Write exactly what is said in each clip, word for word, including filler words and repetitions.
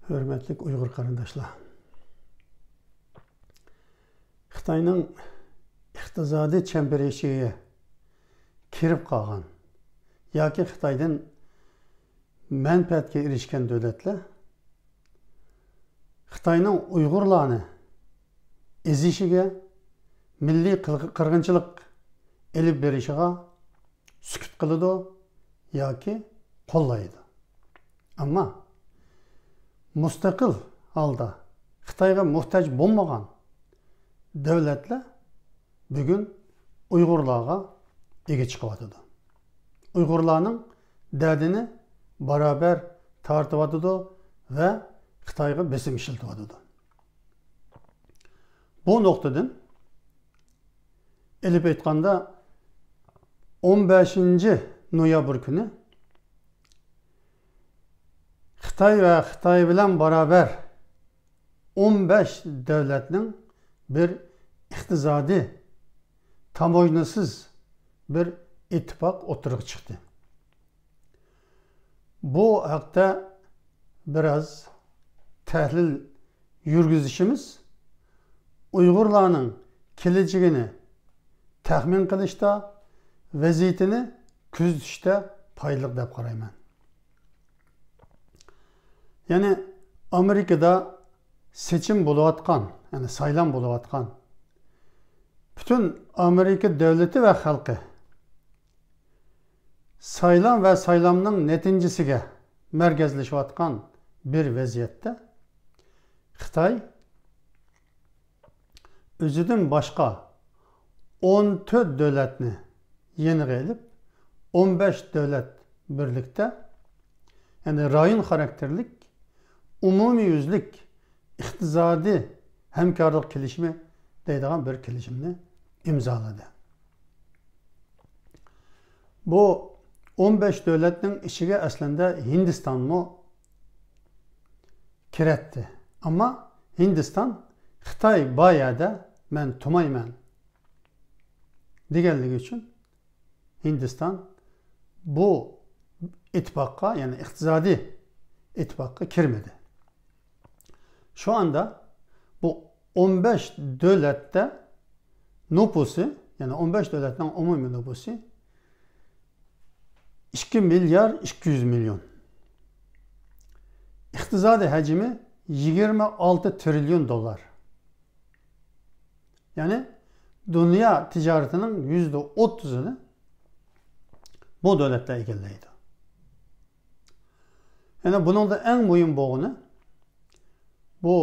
ھۆرمەتلىك ئۇيغۇر قېرىنداشلار! خىتاينىڭ ئىقتىسادىي چەمبىرى ئىچىگە كىرىپ قالغان ياكى خىتايدىن مەنپەئەتكە ئېرىشكەن دۆلەتلەر خىتاينىڭ ئۇيغۇرلارنى ئېزىشىگە، مىللىي قىرغ-، قىرغىنچىلىق ئېلىپ بېرىشىغا سۈكۈت قىلىدۇ ياكى قوللايدۇ. ئەمما مۇستەقىل ھالدا خىتايغا موھتاج بولمىغان دۆلەتلەر بۈگۈن ئۇيغۇرلارغا ئىگە چىقىۋاتىدۇ. ئۇيغۇرلارنىڭ دەردىنى باراۋەر تارتىۋاتىدۇ ۋە خىتايغا بېسىم ئىشلىتىۋاتىدۇ. بۇ نۇقتىدىن ئېلىپ ئېيتقاندا، ئون بەشىنچى نويابىر كۈنى خىتاي ۋە خىتاي بىلەن باراۋەر ئون بەش دۆلەتنىڭ بىر ئىقتىسادىي، تاموژنىسىز بىر ئىتتىپاق ئوتتۇرىغا چىقتى. بۇ ھەقتە بىراز تەھلىل يۈرگۈزۈشىمىز ئۇيغۇرلارنىڭ كېلەچىكىنى تەخمىن قىلىشتا، ۋەزىيىتىنى كۆزىتىشتە پايدىلىق دەپ قارايمەن. يەنى ئامېرىكىدا سېچىم بولۇۋاتقان، يەنى سايلام بولۇۋاتقان، پۈتۈن ئامېرىكا دۆلىتى ۋە خەلقى سايلام ۋە سايلامنىڭ نەتىجىسىگە مەركەزلىشىۋاتقان بىر ۋەزىيەتتە، خىتاي ئۆزىدىن باشقا ئون تۆت دۆلەتنى يېنىغا ئېلىپ، ئون بەش دۆلەت بىرلىكتە، يەنى رايون خاراكتېرلىك ئومۇميۈزلۈك ئىقتىسادىي ھەمكارلىق كېلىشىمى دەيدىغان بىر كېلىشىمنى ئىمزالىدى. بۇ ئون بەش دۆلەتنىڭ ئىچىگە ئەسلىندە ھىندىستانمۇ كىرەتتى. ئەمما ھىندىستان «خىتاي بار يەردە مەن تۇرمايمەن» دېگەنلىكى ئۈچۈن ھىندىستان بۇ ئىتتىپاققا، يەنى ئىقتىسادىي ئىتتىپاققا كىرمىدى. شۇ ئاندا بۇ ئون بەش دۆلەتتە نوپۇسى، يەنى ئون بەش دۆلەتنىڭ ئومۇمىي نوپۇسى ئىككى مىليار ئىككى يۈز مىليون. ئىقتىسادىي ھەجمى يىگىرمە ئالتە تىرىليون دوللار. يەنى دۇنيا تىجارىتىنىڭ يۈزدە ئوتتۇزىنى بۇ دۆلەتلەر ئىگىلەيدۇ. يەنە بۇنىڭدا ئەڭ مۇھىم بولغىنى، بۇ،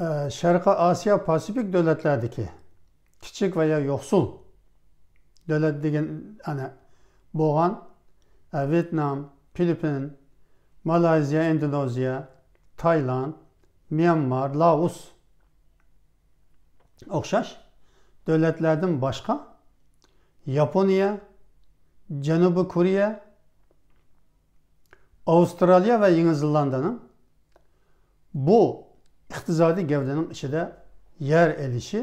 ئە، شەرقىي ئاسىيا، پاسىفىك دۆلەتلەردىكى كىچىك ۋە يا يوقسۇل دۆلەت دېگەن، ئەنە، بولغان، ئە، ۋيېتنام، فىلىپپىن، مالايزىيا، ئىندونېزىيا، تايلاند، ميانمار، لائوس ئوخشاش دۆلەتلەردىن باشقا، ياپونىيە، جەنۇبىي كورېيە، ئاۋسترالىيە ۋە يېڭى زېلاندىيەنىڭ بۇ ئىقتىسادىي گەۋدىنىڭ ئىچىدە يەر ئېلىشى،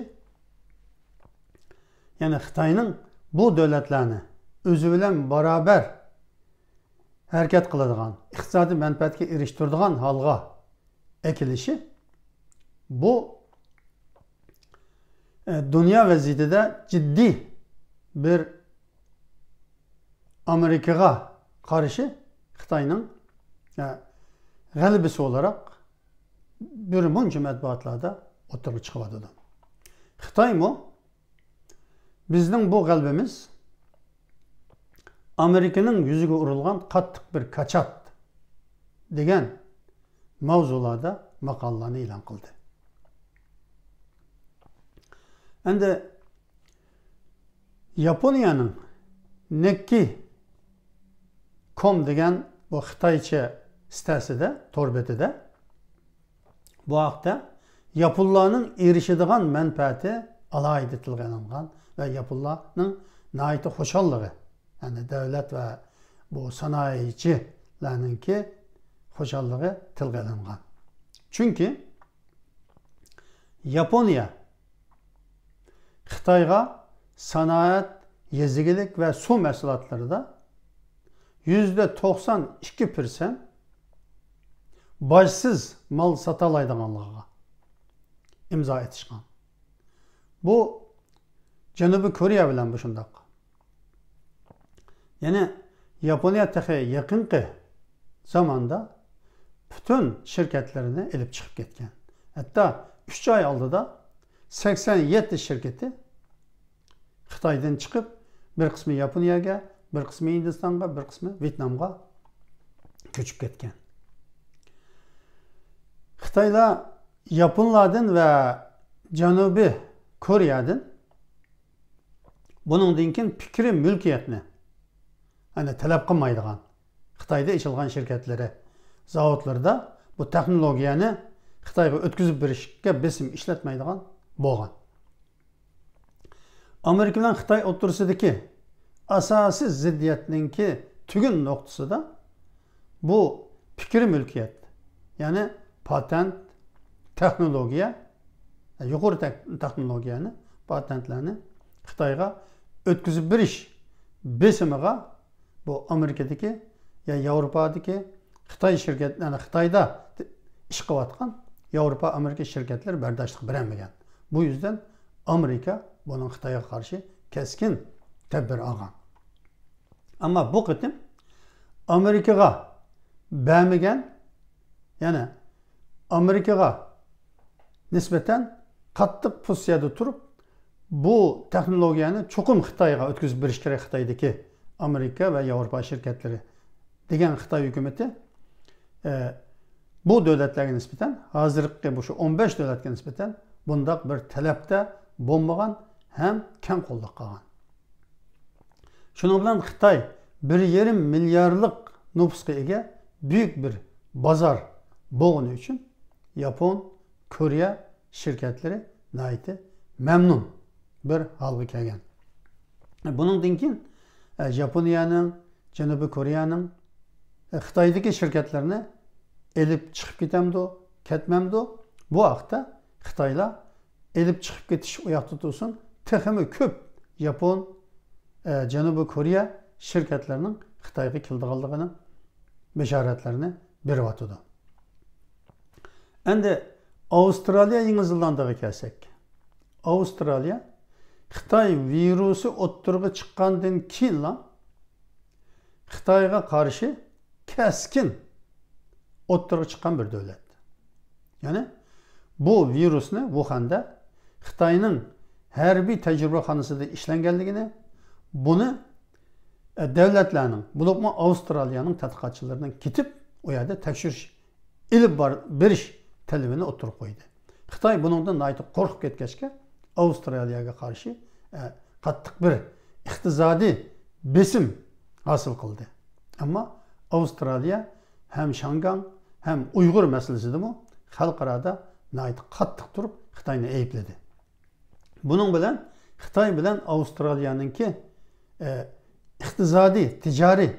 يەنى خىتاينىڭ بۇ دۆلەتلەرنى ئۆزى بىلەن باراۋەر ھەرىكەت قىلىدىغان، ئىقتىسادىي مەنپەئەتكە ئېرىشتۈرىدىغان ھالغا ئەكېلىشى، بۇ، ئە، دۇنيا ۋەزىيىتىدە جىددىي بىر ئامېرىكىغا قارشى خىتاينىڭ، ئە، غەلىبىسى ئولاراق بىر مۇنچە مەتبۇئاتلاردا ئوتتۇرىغا چىقىۋاتىدۇ. خىتايمۇ «بىزنىڭ بۇ غەلىبىمىز ئامېرىكىنىڭ يۈزىگە ئۇرۇلغان قاتتىق بىر كاچات» دېگەن ماۋزۇلاردا ماقالىلارنى ئېلان قىلدى. ئەمدى ياپونىيەنىڭ نىككېي كوم دېگەن بۇ خىتايچە سىتەسىدە، تور بېتىدە بۇ ھەقتە ياپونلارنىڭ ئېرىشىدىغان مەنپەئەتى ئالاھىدە تىلغا ئېلىنغان ۋە ياپونلارنىڭ ناھايىتى خۇشاللىقى، يەنى دۆلەت ۋە بۇ سانائەتچىلەرنىڭكى خۇشاللىقى تىلغا ئېلىنغان. چۈنكى ياپونىيە خىتايغا سانائەت، يېزا ئىگىلىك ۋە سۇ مەھسۇلاتلىرىدا يۈزدە توقسان ئىككى پىرسەنت باجسىز مال ساتالايدىغانلىقىغا ئىمزا ئېتىشقان. بۇ جەنۇبىي كورېيە بىلەن بۇ شۇنداق. يەنى ياپونىيە تېخى يېقىنقى زاماندا پۈتۈن شىركەتلىرىنى ئېلىپ چىقىپ كەتكەن. ھەتتا ئۈچ ئاي ئالدىدا سەكسەن يەتتە شىركىتى خىتايدىن چىقىپ، بىر قىسمى ياپونىيەگە، بىر قىسمى ھىندىستانغا، بىر قىسمى ۋيېتنامغا كۆچۈپ كەتكەن. خىتايلار ياپونلاردىن ۋە جەنۇبىي كورېيەدىن بۇنىڭدىن كېيىن پىكرىي مۈلكىيەتنى، يەنى تەلەپ قىلمايدىغان، خىتايدا ئېچىلغان شىركەتلىرى، زاۋۇتلىرىدا بۇ تېخنولوگىيەنى خىتايغا ئۆتكۈزۈپ بېرىشكە بېسىم ئىشلەتمەيدىغان بولغان. ئامېرىكا بىلەن خىتاي ئوتتۇرىسىدىكى ئاساسىي زىددىيەتنىڭكى تۈگۈن نۇقتىسىدا بۇ پىكرىي مۈلكىيەت، يەنى پاتېنت، تېخنولوگىيە، يۇقىرى تېخ-، تېخنولوگىيەنى، پاتېنتلارنى خىتايغا ئۆتكۈزۈپ بېرىش بېسىمىغا بۇ ئامېرىكىدىكى يا ياۋروپادىكى خىتاي شىركەت، يەنى خىتايدا ئىش قىلىۋاتقان ياۋروپا، ئامېرىكا شىركەتلىرى بەرداشلىق بېرەلمىگەن. بۇ يۈزدىن ئامېرىكا بۇنىڭ خىتايغا قارشى كەسكىن تەدبىر ئالغان. ئەمما بۇ قېتىم ئامېرىكىغا بەرمىگەن، يەنى ئامېرىكىغا نىسبەتەن قاتتىق پوزىتسىيەدە تۇرۇپ، بۇ تېخنولوگىيەنى چوقۇم خىتايغا ئۆتكۈزۈپ بېرىش كېرەك، خىتايدىكى ئامېرىكا ۋە ياۋروپا شىركەتلىرى دېگەن خىتاي ھۆكۈمىتى، ئە، بۇ دۆلەتلەرگە نىسبەتەن، ھازىرقى بۇ شۇ ئون بەش دۆلەتكە نىسبەتەن بۇنداق بىر تەلەپتە بولمىغان ھەم كەڭ قوللاپ قالغان. شۇنىڭ بىلەن خىتاي بىر يېرىم مىليارلىق نوپۇسقا ئىگە بۈيۈك بىر بازار بولغىنى ئۈچۈن ياپون، كورېيە شىركەتلىرى ناھايىتى مەمنۇن بىر ھالغا كەلگەن. بۇنىڭدىن كېيىن، ئە، ياپونىيەنىڭ، جەنۇبىي كورېيەنىڭ، ئە، خىتايدىكى شىركەتلىرىنى ئېلىپ چىقىپ كېتەمدۇ، كەتمەمدۇ؟ بۇ ھەقتە خىتايلار ئېلىپ چىقىپ كېتىش ئۇ ياقتا تۇرسۇن، تېخىمۇ كۆپ ياپون، ئە، جەنۇبىي كورېيە شىركەتلىرىنىڭ خىتايغا كېلىدىغانلىقىنىڭ بېشارەتلىرىنى بېرىۋاتىدۇ. ئەمدى ئاۋسترالىيە، يېڭى زېلاندىيەگە كەلسەك، ئاۋسترالىيە خىتاي ۋىرۇسى ئوتتۇرىغا چىققاندىن كېيىنلا خىتايغا قارشى كەسكىن ئوتتۇرىغا چىققان بىر دۆلەت. يەنى بۇ ۋىرۇسنى ۋۇخەندە خىتاينىڭ ھەربىي تەجرىبىخانىسىدا ئىشلەنگەنلىكىنى، بۇنى، ئە، دۆلەتلەرنىڭ، بولۇپمۇ ئاۋسترالىيەنىڭ تەتقىقاتچىلىرىنىڭ كېتىپ ئۇ يەردە تەكشۈرۈش ئېلىپ بار-، بېرىش تەلىپىنى ئوتتۇرىغا قويدى. خىتاي بۇنىڭدىن ناھايىتى قورقۇپ كەتكەچكە، ئاۋسترالىيەگە قارشى، ئە، قاتتىق بىر ئىقتىسادىي بېسىم ھاسىل قىلدى. ئەمما ئاۋسترالىيە ھەم شياڭگاڭ، ھەم ئۇيغۇر مەسىلىسىدىمۇ خەلقئارادا ناھايىتى قاتتىق تۇرۇپ خىتاينى ئەيىبلىدى. بۇنىڭ بىلەن خىتاي بىلەن ئاۋسترالىيەنىڭكى، ئە، ئىقتىسادىي، تىجارىي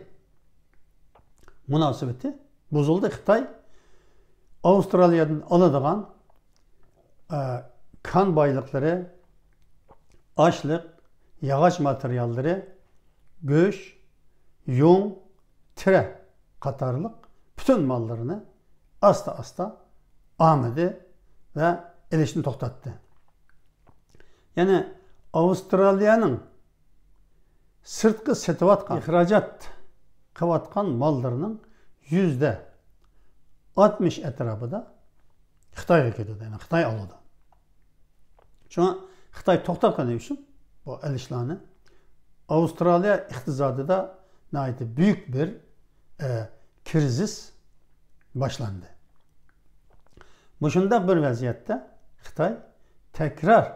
مۇناسىۋىتى بۇزۇلدى. خىتاي ئاۋسترالىيەدىن ئالىدىغان، ئە، كان بايلىقلىرى، ئاشلىق، ياغاچ ماتېرىياللىرى، گۆش، يۇڭ، تىرە قاتارلىق پۈتۈن ماللىرىنى ئاستا-ئاستا ئالمىدى ۋە ئېلىشنى توختاتتى. يەنى ئاۋسترالىيەنىڭ سىرتقا سېتىۋاتقان، ئىخراجات قىلىۋاتقان ماللىرىنىڭ يۈزدە ئاتمىش ئەتراپىدا خىتايغا كېتىدۇ، يەنى خىتاي ئالىدۇ. شۇڭا خىتاي توختاتقىنى ئۈچۈن بۇ ئېلىشلارنى ئاۋسترالىيە ئىقتىسادىدا ناھايىتى بۈيۈك بىر، ئە، كىرىزىس باشلاندى. مۇشۇنداق بىر ۋەزىيەتتە خىتاي تەكرار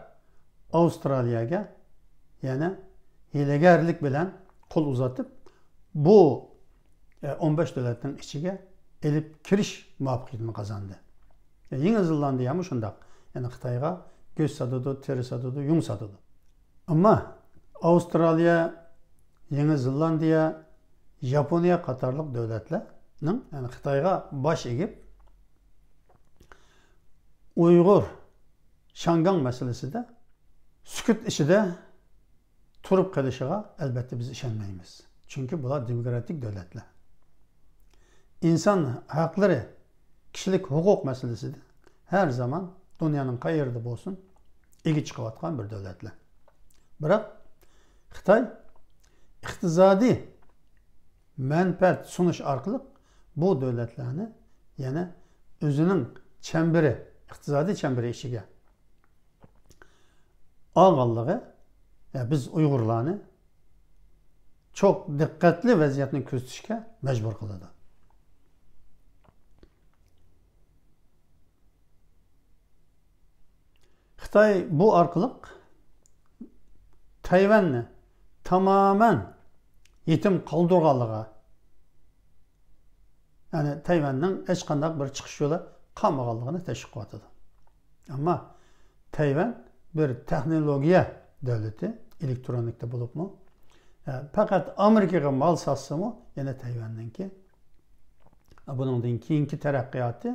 ئاۋسترالىيەگە يەنە ھىيلىگەرلىك بىلەن قول ئۇزاتىپ، بۇ، ئە، ئون بەش دۆلەتنىڭ ئىچىگە ئېلىپ كىرىش مۇۋەپپەقىيىتىنى قازاندى. يېڭى زېلاندىيەمۇ شۇنداق. يەنى خىتايغا گۆش ساتىدۇ، تېرە ساتىدۇ، يۇڭ ساتىدۇ. ئەمما ئاۋسترالىيە، يېڭى زېلاندىيە، ياپونىيە قاتارلىق دۆلەتلەرنىڭ، يەنى خىتايغا باش ئېگىپ، ئۇيغۇر، شياڭگاڭ مەسىلىسىدە سۈكۈت ئىچىدە تۇرۇپ قېلىشىغا ئەلۋەتتە بىز ئىشەنمەيمىز. چۈنكى بۇلار دېموكراتىك دۆلەتلەر. ئىنسان ھەقلىرى كىشىلىك ھوقۇق مەسىلىسىدە ھەر زامان دۇنيانىڭ قەيەردە بولسۇن ئىگە چىقىۋاتقان بىر دۆلەتلەر. بىراق خىتاي ئىقتىسادىي مەنپەئەت سۇنۇش ئارقىلىق بۇ دۆلەتلەرنى يەنە ئۆزىنىڭ چەمبىرى، ئىقتىسادىي چەمبىرى ئىچىگە ئالغانلىقى، يا، بىز ئۇيغۇرلارنى چوق دىققەتلى ۋەزىيەتنى كۆزىتىشكە مەجبۇر قىلىدۇ. خىتاي بۇ ئارقىلىق تەيۋەننى تامامەن يېتىم قالدۇرغانلىقى، يەنى تەيۋەننىڭ ھېچقانداق بىر چىقىش يولى قالمىغانلىقىنى تەشۋىق قىلىۋاتىدۇ. ئەمما تەيۋەن بىر تېخنولوگىيە دۆلىتى، ئېلېكترونىكتا بولۇپمۇ، ئە، پەقەت ئامېرىكىغا مال ساتسىمۇ، يەنە تەيۋەننىڭكى، ئە، بۇنىڭدىن كېيىنكى تەرەققىياتى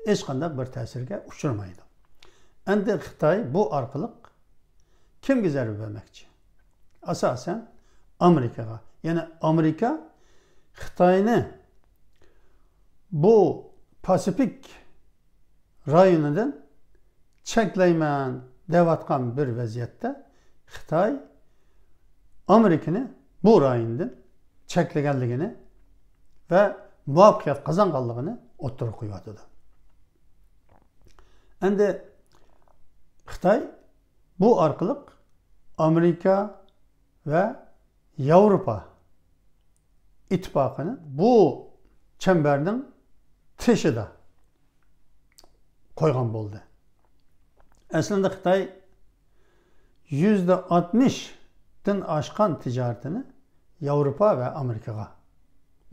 ھېچقانداق بىر تەسىرگە ئۇچرىمايدۇ. ئەمدى خىتاي بۇ ئارقىلىق كىمگە زەربە بەرمەكچى؟ ئاساسەن ئامېرىكىغا. يەنى ئامېرىكا خىتاينى بۇ پاسىفىك رايونىدىن چەكلەيمەن دەۋاتقان بىر ۋەزىيەتتە خىتاي ئامېرىكىنى بۇ رايوندىن چەكلىگەنلىكىنى ۋە مۇۋەپپەقىيەت قازانغانلىقىنى ئوتتۇرىغا قويۇۋاتىدۇ. ئەمدى خىتاي بۇ ئارقىلىق ئامېرىكا ۋە ياۋروپا ئىتتىپاقىنى بۇ چەمبەرنىڭ تېشىدا قويغان بولدى. ئەسلىدە خىتاي يۈزدە ئاتمىشتىن ئاشقان تىجارىتىنى ياۋروپا ۋە ئامېرىكىغا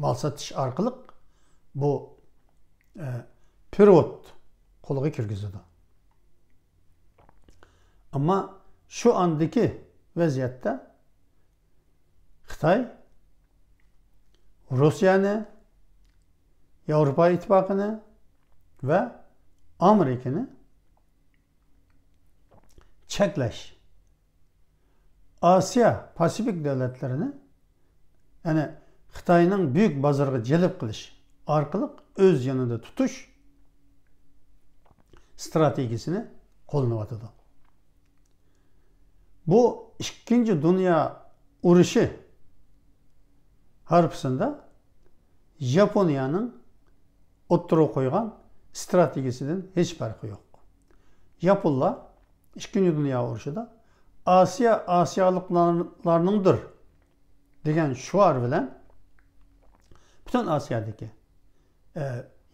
مال سېتىش ئارقىلىق بۇ، ئە، پېرېۋوت قولىغا كىرگۈزىدۇ. ئەمما شۇ ئاندىكى ۋەزىيەتتە خىتاي روسىيەنى، ياۋروپا ئىتتىپاقىنى ۋە ئامېرىكىنى چەكلەش، ئاسىيا پاسىفىك دۆلەتلىرىنى، يەنى خىتاينىڭ بۈيۈك بازىرىغا جەلپ قىلىش ئارقىلىق ئۆز يېنىدا تۇتۇش ستراتېگىيىسىنى قوللىنىۋاتىدۇ. بۇ ئىككىنچى دۇنيا ئۇرۇشى ھارپىسىدا ياپونىيەنىڭ ئوتتۇرىغا قويغان ستراتېگىيىسىدىن ھېچ پەرقى يوق. ياپونلار ئىككىنچى دۇنيا ئۇرۇشىدا «ئاسىيا ئاسىيالىقلارنىڭدۇر» دېگەن شوئار بىلەن پۈتۈن ئاسىيادىكى، ئە،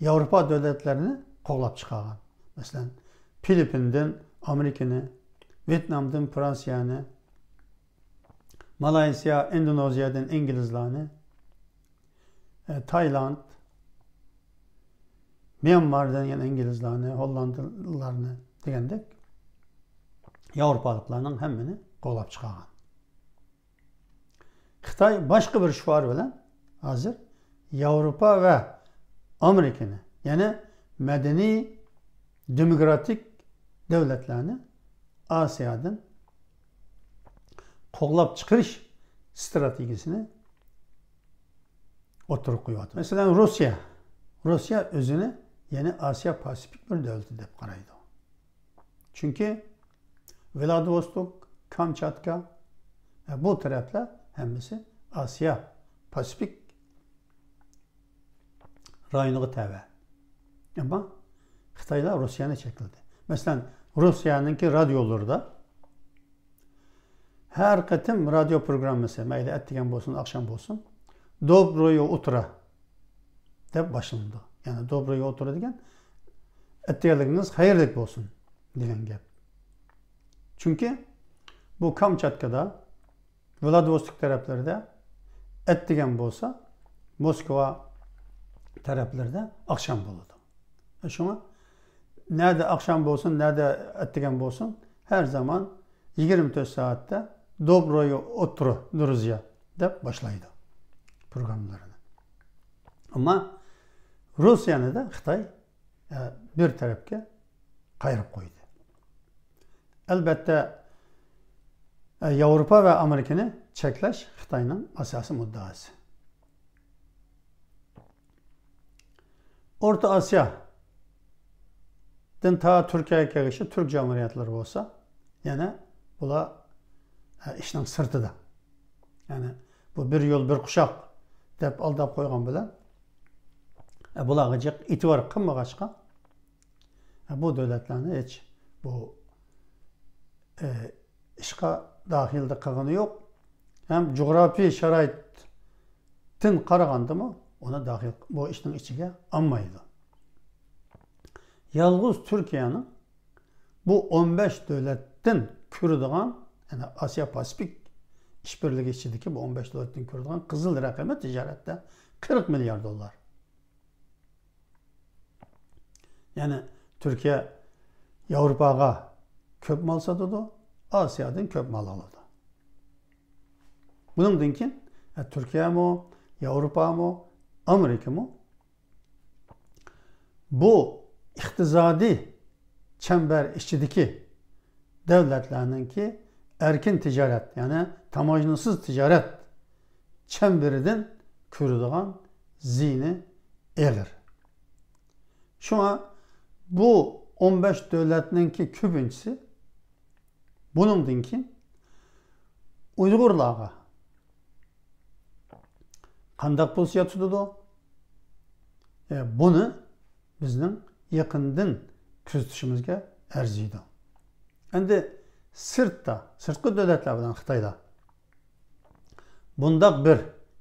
ياۋروپا دۆلەتلىرىنى قوغلاپ چىقارغان. مەسىلەن، فىلىپپىندىن ئامېرىكىنى، ۋيېتنامدىن فرانسىيەنى، مالايسىيا، ئىندونېزىيەدىن ئىنگلىزلارنى، ئە، تايلاند، ميانماردىن يەنە ئىنگلىزلارنى، ھوللاندلارنى دېگەندەك ياۋروپالىقلارنىڭ ھەممىنى قوغلاپ چىقارغان. خىتاي باشقا بىر شوئار بىلەن ھازىر ياۋروپا ۋە ئامېرىكىنى، يەنى مەدەنىي، دېموكراتىك دۆلەتلەرنى ئاسىيادىن قوغلاپ چىقىرىش ستراتېگىيىسىنى ئوتتۇرىغا قويۇۋاتىدۇ. مەسىلەن، روسىيە. روسىيە ئۆزىنى يەنە ئاسىيا پاسىفىك بىر دۆلىتى دەپ قارايدۇ. چۈنكى ۋلادىۋوستوك، كامچاتكا، بۇ تەرەپلەر ھەممىسى ئاسىيا پاسىفىك رايونىغا تەۋە. ئەمما خىتايلار روسىيەنى چەكلىدى. مەسىلەن، روسىيەنىڭكى رادىيولىرىدا ھەر قېتىم رادىيو پروگراممىسى، مەيلى ئەتىگەن بولسۇن، ئاخشام بولسۇن، «Доброе утро» دەپ باشلىنىدۇ. يەنى «Доброе утро» دېگەن «ئەتىگەنلىكىڭىز خەيرلىك بولسۇن» دېگەن گەپ. چۈنكى بۇ كامچاتكىدا، ۋلادىۋوستوك تەرەپلىرىدە ئەتىگەن بولسا، موسكۋا تەرەپلىرىدە ئاخشام بولىدۇ. شۇڭا نەدە ئاخشام بولسۇن، نەدە ئەتىگەن بولسۇن، ھەر زامان يىگىرمە تۆت سائەتتە «Доброе утро, друзья» دەپ باشلايدۇ پروگراممىلىرىنى. ئەمما روسىيەنى دە خىتاي، ئە، بىر تەرەپكە قايرىپ قويدى. ئەلبەتتە، ئە، ياۋروپا ۋە ئامېرىكىنى چەكلەش خىتاينىڭ ئاساسىي مۇددىئاسى. ئورتا ئاسىيا تا تۈركىيەگە كەلگۈچە تۈرك جۇمھۇرىيەتلىرى بولسا، يەنە بۇلار، ئە، ئىشنىڭ سىرتىدا. يەنى بۇ بىر يول، بىر قۇشاق دەپ ئالداپ قويغان بىلەن، ئە، بۇلارغا جىق ئېتىبار قىلمىغاچقا، ئە، بۇ دۆلەتلەرنى ھېچ بۇ، ئە، ئىشقا داخىل قىلغىنى يوق. ھەم جۇغراپىي شارائىتتىن قارىغاندىمۇ ئۇنى داخىل، بۇ ئىشنىڭ ئىچىگە ئالمايدۇ. يالغۇز تۈركىيەنىڭ بۇ ئون بەش دۆلەتتىن كىرىدىغان، يەنى ئاسىيا پاسىفىك ئىشبىرلىكى ئىچىدىكى بۇ ئون بەش دۆلەتتىن كىرىدىغان قىزىل رەقىمى تىجارەتتە قىرىق مىليار دوللار. يەنى تۈركىيە ياۋروپاغا كۆپ مال ساتىدۇ، ئاسىيادىن كۆپ مال ئالىدۇ. بۇنىڭدىن كېيىن، ئە، تۈركىيەمۇ، ياۋروپامۇ، ئامېرىكىمۇ بۇ ئىقتىسادىي چەمبەر ئىچىدىكى دۆلەتلەرنىڭكى ئەركىن تىجارەت، يەنى تاموژنىسىز تىجارەت چەمبىرىدىن كۆرىدىغان زىيىنى ئېغىر. شۇڭا بۇ ئون بەش دۆلەتنىڭكى كۆپىنچىسى بۇنىڭدىن كېيىن ئۇيغۇرلارغا قانداق پوزىتسىيە تۇتىدۇ؟ ئە، بۇنى بىزنىڭ يېقىندىن كۆزىتىشىمىزگە ئەرزىيدۇ. ئەمدى سىرتتا، سىرتقى دۆلەتلەر بىلەن خىتايلار بۇنداق بىر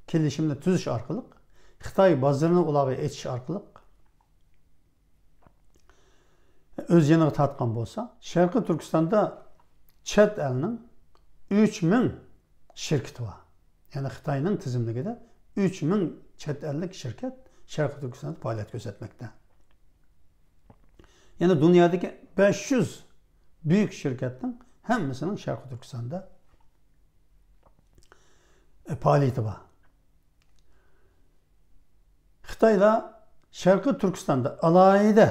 كېلىشىمنى تۈزۈش ئارقىلىق، خىتاي بازىرىنى ئۇلارغا ئېچىش ئارقىلىق، ئۆز يېنىغا تارتقان بولسا، شەرقىي تۈركىستاندا چەت ئەلنىڭ ئۈچ مىڭ شىركىتى بار. يەنى خىتاينىڭ تىزىملىكىدە ئۈچ مىڭ چەت ئەللىك شىركەت شەرقىي تۈركىستاندا پائالىيەت كۆرسەتمەكتە. يەنى دۇنيادىكى بەش يۈز بۈيۈك شىركەتنىڭ ھەممىسىنىڭ شەرقىي تۈركىستاندا پائالىيىتى بار. خىتايلار شەرقىي تۈركىستاندا ئالاھىدە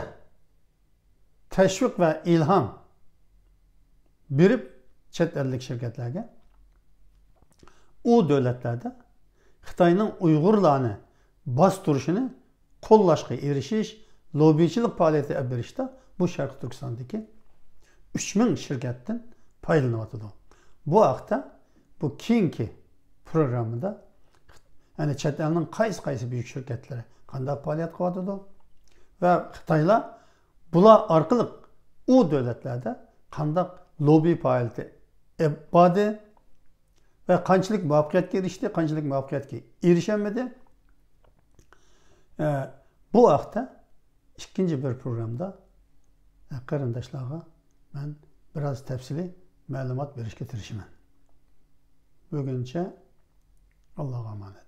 تەشۋىق ۋە ئىلھام بېرىپ، چەت ئەللىك شىركەتلەرگە ئۇ دۆلەتلەردە خىتاينىڭ ئۇيغۇرلارنى باستۇرۇشىنى قوللاشقا ئېرىشىش، لوببىچىلىق پائالىيىتى ئېلىپ بېرىشتا بۇ شەرقىي تۈركىستاندىكى ئۈچ مىڭ شىركەتتىن پايدىلىنىۋاتىدۇ. بۇ ھەقتە بۇ كېيىنكى پروگراممىدا، يەنى چەت ئەلنىڭ قايسى قايسى بۈيۈك شىركەتلىرى قانداق پائالىيەت قىلىۋاتىدۇ ۋە خىتايلار بۇلار ئارقىلىق ئۇ دۆلەتلەردە قانداق لوببى پائالىيىتى ئېلىپ باردى ۋە قانچىلىك مۇۋەپپەقىيەتكە ئېرىشتى، قانچىلىك مۇۋەپپەقىيەتكە ئېرىشەلمىدى. ئە، بۇ ھەقتە ئىككىنچى بىر پروگرامدا، ئە، قېرىنداشلارغا مەن بىراز تەپسىلىي مەلۇمات بېرىشكە تىرىشىمەن. بۈگۈنچە ئاللاغا ئامانەت.